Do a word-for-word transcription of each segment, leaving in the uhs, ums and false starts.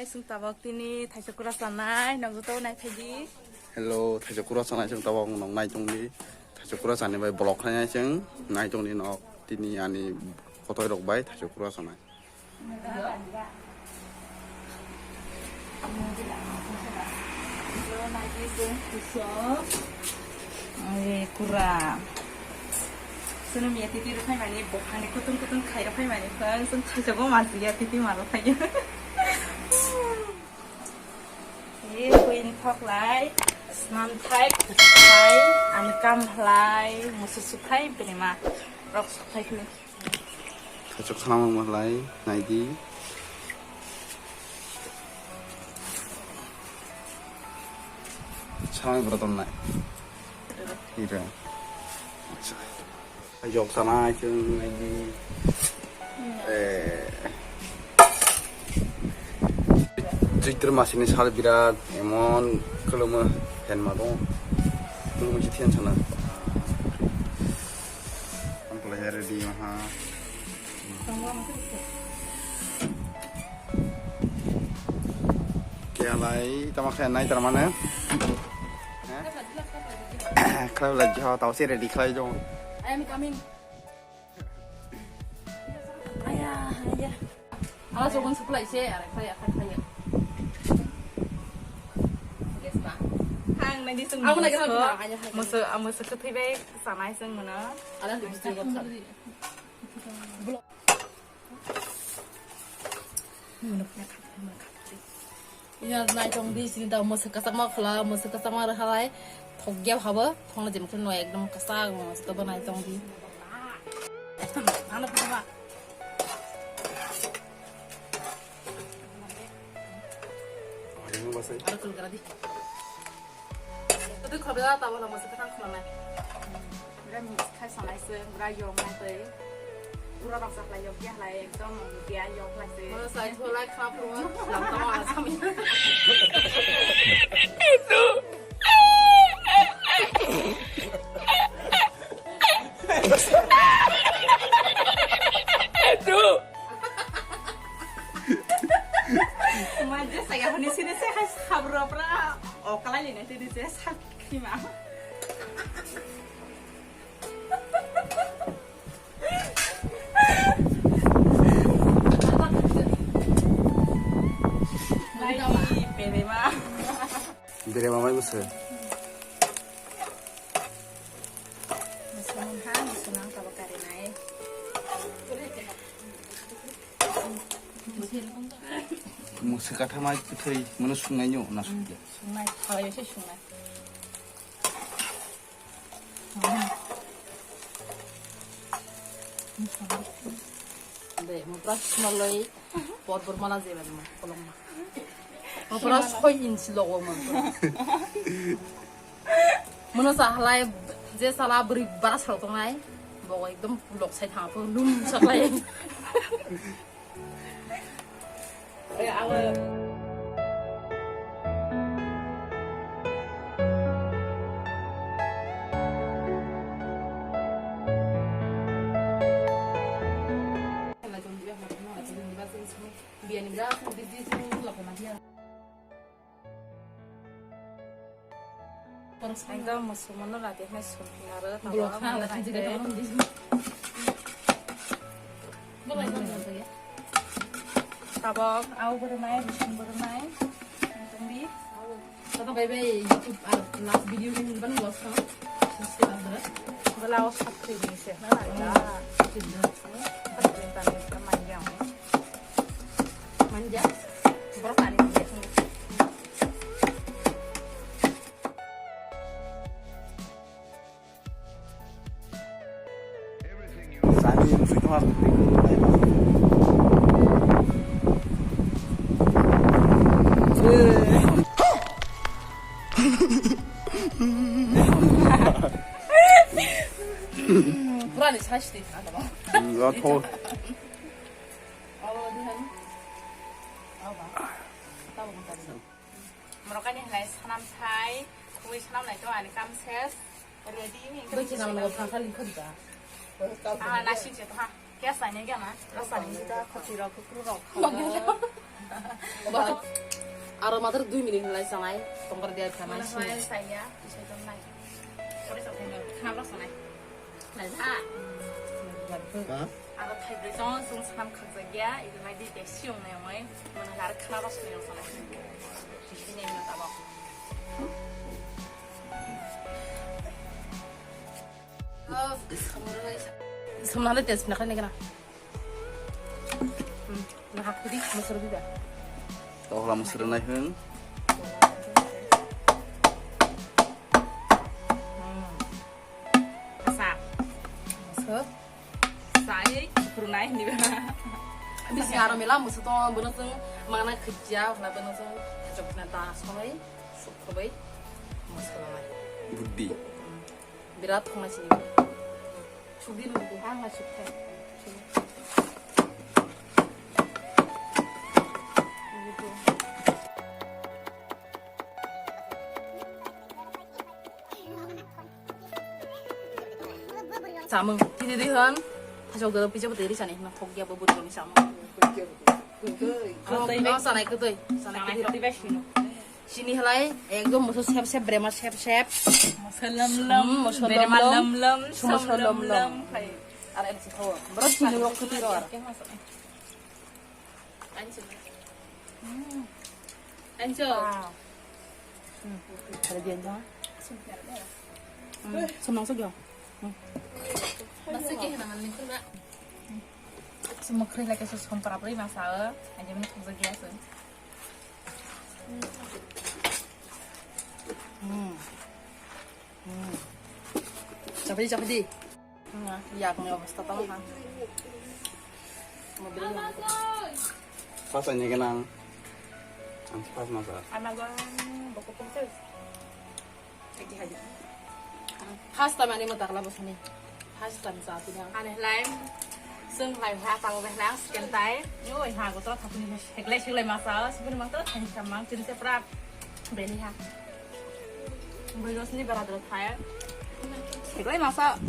Chwng tabok tini thaisa kura chanai, nokjagwi tongo, naiphaidi. Hello, thaisa kura chanai chwng tabok nwng nai tongdi. Thaisa kura chani bai vlog khlainai chwng nai tongdi nok tini ani kotoirok bai thaisa kura chanai. Ai, kura. Chwng miya titi rw phaimani, buphangni kutung kutung khairw phaimani phang, chwng thaisago mansiya titi manw phaiya. Ei, buini thoklai, snam thai, khusu thai, ani kam halai, musu sukhai, bini ma rok sukhai khwlai. Kachuk sana mung malai, naidi. Sana bro ton nai. Ira. Acha. Yok sana chwng naidi. Eh. Chitra masini sal birat emon khulumo hen ma dong. Khulumo si thian sana. Ang pula ya ready ha. Kaya lai tama kaya nai tar mane. Khlai lai jo tau se ready khlai jo. I am coming. Aya, aya. Ala sogon supply se, ara khlai, ara khlai. Yes ba. Hang nai di sung. Aku lagi musko. Musu, musu kethai bai sanai sung mana. Ala di musu. Ina nai tong di sini tau musu kasakma khula, musu kasakma rw halai thok gya habo, thongna jemkhe no ekdom kasak musu to banai tong di. Ano pha. Aro kul gara di. Itu khobela tabo lama se thang khna nai. Bra mix khai sanai se, bra yong nai tei. Pura baksa khlai yok ya khlai ekdom dia yok khlai se. Mana sai tholai khna pura lam tamo ala sami. Maje saya honi sini saya khas khabro pra o kalai lina tini saya sakima. Nai pere ma. Bere mamai musu. Musu nang ha, musu nang tabo kari nai. Musu kathama kwthwi mano sungnai nyo na sungya. Sungnai, khalai se sungnai. Dei, mo brush malai, por por mala jeba mo, kolom ma. Mo brush khoi inch logo mo. Mono sa halai, je sala bri brush rok tongnai, bo ekdom lok sai thang po, lum saklai. Ang do musumo no lati hai sumpi aro tabok. Tabok, au bwrwnai, bising bwrwnai. Tungdi. Tata bai bai YouTube ar last video ni hinban lost no. Bela o sakri ni se na la. Manja. Borok ani manja. Sani, sui tongma. Pura ni sasti. Abo dihan. Abo. Tabo. Morokani hinai sanam thai, khubui sanam nai to ani kam ses. Ready ni. Bai chinam no phakha likho da. Ah, nasing se to ha. Kya sani kya na? Asani ta khoti rok khukru rok. Aro matro dui minute hinlai sanai, tongkar dia khanai. Mana hai saya, bisa dong nai. Sorry, sorry, khana rok sanai. Lai ha. Ha? Aro thai bre song song sam khak jagya, itu nai di tek siung nai oi. Mana har khana rok sanai sanai. Sisi nai mana tabok. Samna le test na khani kana. Hmm, na hak di, masuk di dah. Tokla masuk na hung. Hmm. Asa. Masuk. Sai, kurunai ni ba. Bisi aro mela masuk to, bono sung, mana kerja, na bono sung, jok na ta, sonai, sukrobai, masuk nai. Budi. Birat thongna sini. Sugdi nunggu ha ma sukthai. Samung tini di hon. Thajok doro pijabo deri sani na thok ya bo butoni samung. Sanai kutui, sanai kutui. Sini halai ekdom musu sep sep brema sep sep. Moso lom lom, hmm, moso lom lom, lom lom, sumo moso lom lom. Ar el sitho. Bro sini rok kuti ro ar. Anjo. Ada dia aja. Hmm, senang saja. Hmm. Masih ke nama lingkun nak. Semua kering lagi sus kompor apa ini masa? Aja mana kerja biasa. Hmm. Hmm. Coba di, coba di. Hmm, yakni obostha tamo ha. Mobil. Pas aja kenang. Ang pas masa. Amagon boko pungses. First time ani mo takla bosani. First time sa tida. Ani lai. Sung lai ha tang lai lang sken tai. Yo ha go to thapuni heglai siglai masa. Sibun mang to thang samang tin se pra. Beli ha. Bui rosni bara dro thai. Heglai masa.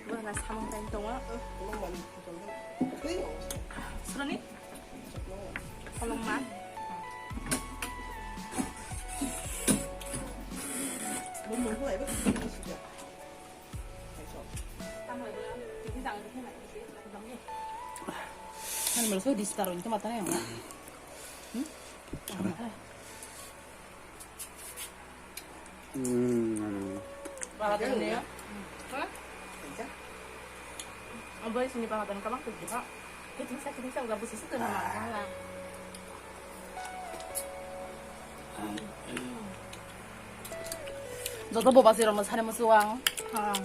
Wala samang tai tongo. Sroni. Kolongma. Ani malah so distar itu matanya yang. Hmm. Hmm. Pala tani ya? Hah? Abai sini pala tani kamang tuh ha. Kita bisa kita bisa udah busi situ nama malah. Joto boba sirok no sani musuang. Ha.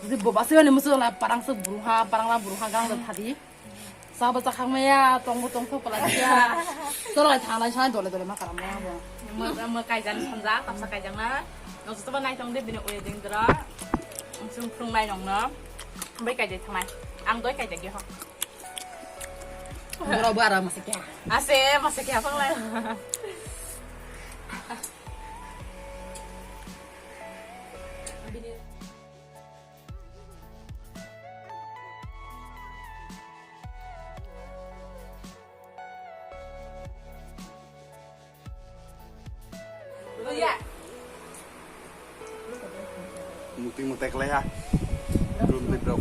Jodi boba sirok ni musuang la parang se buruha, parang la buruha gang da thadi. Sabo chakhang maya, tongbo tongthok pala dia. Tolai thanglai sai dole dole ma karam maya bo. Mo mo kaijan sanja, tapsa kaijan na. Nong joto ba nai tong de bini wedding dra. Sung phung nai nong no. Bai kaijai thangnai. Ang doi kaijai ge ho. Boro bo ara masa kya. Ase masa kya phang lai. Muti mutai kelai ha. Belum di drop.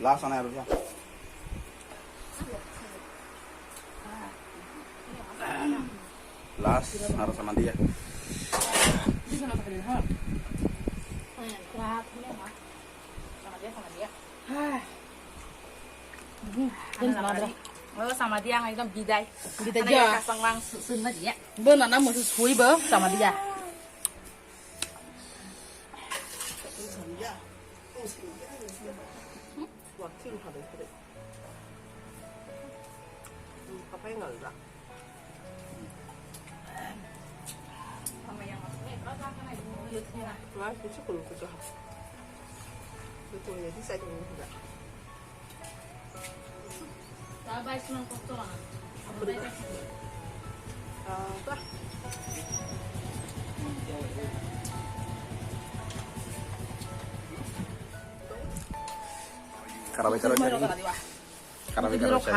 Last one, Arusha. Last, harus sama dia. Ini sama pakai ha? Sama dia, sama dia. Hah. Hmm, kan sama dia. Oh, sama dia yang itu bidai. Bidai aja. Kasang langsung dia. Benar nama sesuai be sama dia. Papai ngal da. Mas bisa kulo kulo. Kulo ya bisa kulo da. Karabai, karabai. Karabai, karabai.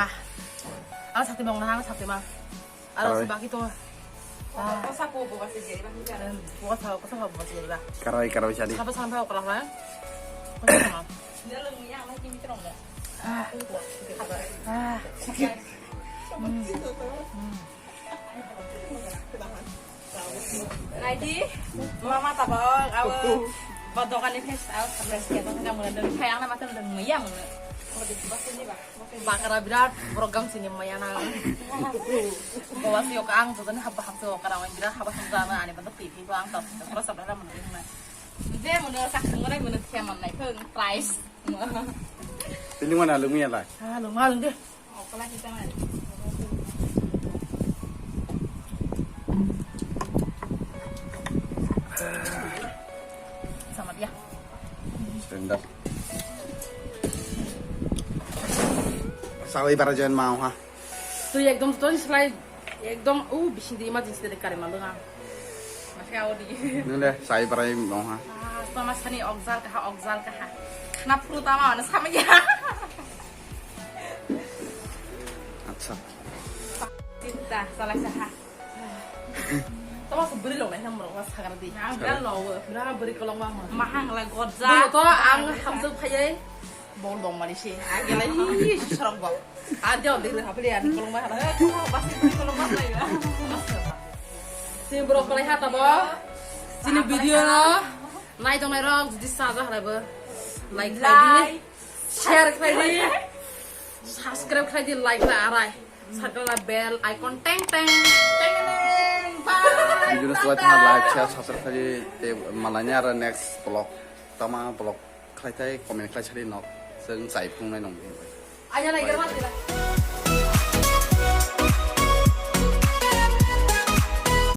Ang sakti mong na, ang sakti ma. Aro si baki to. Kosa ko bo kasi jai ba. Kosa, kosa ko bo kasi jai ba. Karabai, karabai sadi. Sapa sampai okra ha? Kosa ma. Dia lung ya, mai kimi terong da. Ah. Ah. Naidi, mama tabok, abo, bo dogani face, abo, face ke, dogani kamu dan, kaya anak macam dan, meyang. Bakra birat program sini maya na. Bawa si yok ang tuh kan haba haba tuh okra, birat haba haba na, ani bentuk pipi tuh ang tuh, terus apa nama ini? Dia mau sak semua, mau siapa mana itu price. Ini mana lu ya lah? Ah, lu malu deh. Selamat ya. Stand up. Sawi para jen mau ha. Tu ekdom tu slide ekdom u bising di emergency de kare malu ha. Masih awal di. Nule sawi para mau ha. Ah, sama sani okjal kaha okjal kaha. Kena puru tama mana sama ya. Acha. Cinta, salah saha. Tama se beri lo, nai namro, was hagar di. Nah, udah lo. Beri kolong mama. Mahang lah, goja. Bolo to, ang hamsuk phayai. Bol dong mani si. Agi lah, ih, serong bol. Ada di rumah beli, ada kolong mama. Pasti beri kolong mama ya. Sini bro, kolai hata bo. Sini video lo. Nai dong nai rok, jadi saja lah bo. Like, like. Share khlai di, subscribe khlai di, like khlai arai. Sakla bell icon teng teng. Teng teng. Bye. Video no suwai tha like, share, subscribe khlai di, te malanya aro next vlog. Tama vlog khlai thai comment khlai sari nok. Seng chai phung nai nong. Aya lai germa tila.